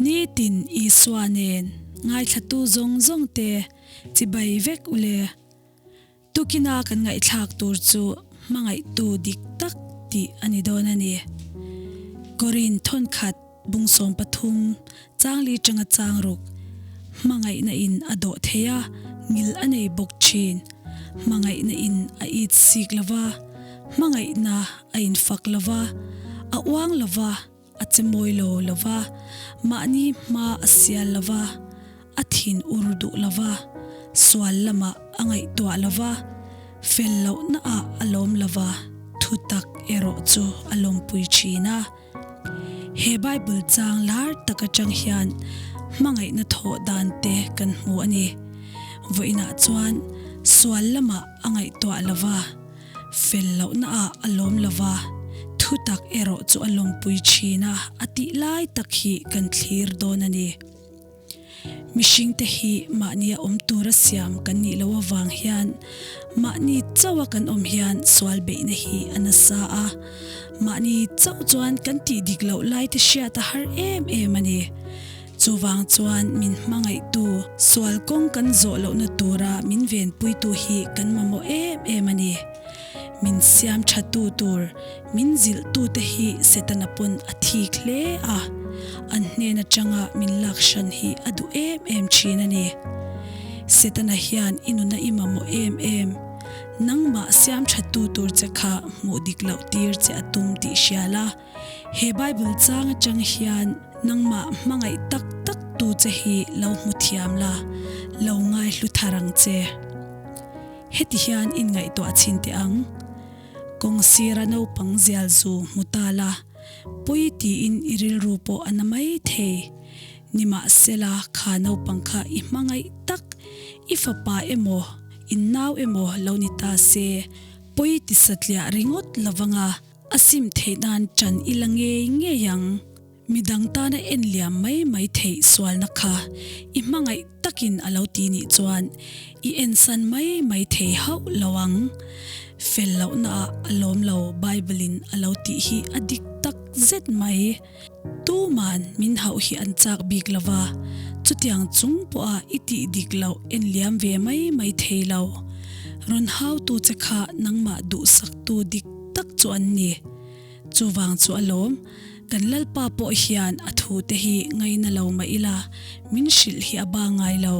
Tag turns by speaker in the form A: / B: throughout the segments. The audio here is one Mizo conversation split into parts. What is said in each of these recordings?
A: Nitin Isua nen ngaithlatu zawng zawng te chibai vek ule. Tukina kan ngaihthlak tur chu hmangaihtu dik tak tih a ni dawn a ni. Korin thawnkhat bung 13 changli tanga changruk hmangaihna in a dawh thei a, ngil a nei bawk thin. Hmangaihna in a it sik lova, hmangaihna a infak lova, a uang lova, a che mawi lo lova, mahni hma a sial lova, a thin ur duh lova, sual lamah a ngaihtuah lova, fel lohna ah a lawm lova, thutak erawh chu a lawmpui thin a. He Bible chang lar tak atang hian hmangaihna thawh dan te kan hmu a ni. Vawiinah chuan sual lamah a ngaihtuah lova, fel lohna ah a lawm lova, thutak erawh chu a lawmpui thin a a tih lai tak hi kan thlir dawn a ni. Mihringte hi mahnia awm tura siam kan nih loh avang hian mahni chauha kan awm hian sual beihna hi a nasa a, mahni chauh chuan kan tih dik loh laite hriat a har em em a ni. Chuvang chuan min hmangaihtu sual kawng kan zawh lohna tura min venpuitu hi kan mamawh em em a ni. Min siam thatu tur Min zilhtute hi Setana pawn a thik hle a, an hnen atanga min lak hran hi a duh em em thin a ni. Setana hian i nuna i mamawh em em, nangmah siam thattu tur che kha hmuh dik loh tir che a tum tih hria la. He Bible chang atang hian nangmah hmangaih tak tak tu che hi lo hmu thiam la, lo ngaihlu thar ang che. Heti hian inngaihtuah chhin teh ang. Kawng sira naupang zial zu hmu ta la, pawi tiin i rilru pawh a na mai thei. Nimahsela kha naupang kha i hmangaih tak, i fapa emaw, i nau emaw lo ni ta se, pawi ti satliah ringawt lovanga a sim theih nan ṭan i la ngei ngei ang. Midang tana en liam mai mai theih sualna kha i hmangaih takin a lo ti nih chuan i ensan mai mai thei hauh lo ang. Fel lohna ah a lawm lo Bible in a lo tih hi a dik tak zet mai. Tuman min hauh hi an chak bik lo va, chutiang chung pawha i tih dik loh en liam ve mai mai thei lo. Rawn hautu che kha nangmah duhsaktu dik tak chu an ni. Chuvang chu a lawm, kan Lalpa pawh hian a thute hi ngaina lo mah ila, min hrilh hi a ba ngai lo.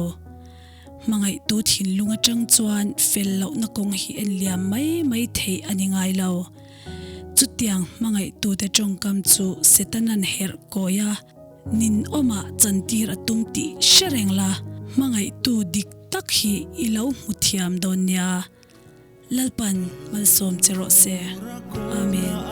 A: Hmangaihtu thinlung atang chuan fel lohna kawng hi en liam mai mai theih a ni ngai lo. Chutiang hmangaihtute tawngkam chu Setanan herh kawi a, ninawmah chantir a tum tih hre reng la, hmangaihtu dik tak hi i lo hmu thiam dawn nia. Lalpan malsawm che rawh se. Amen.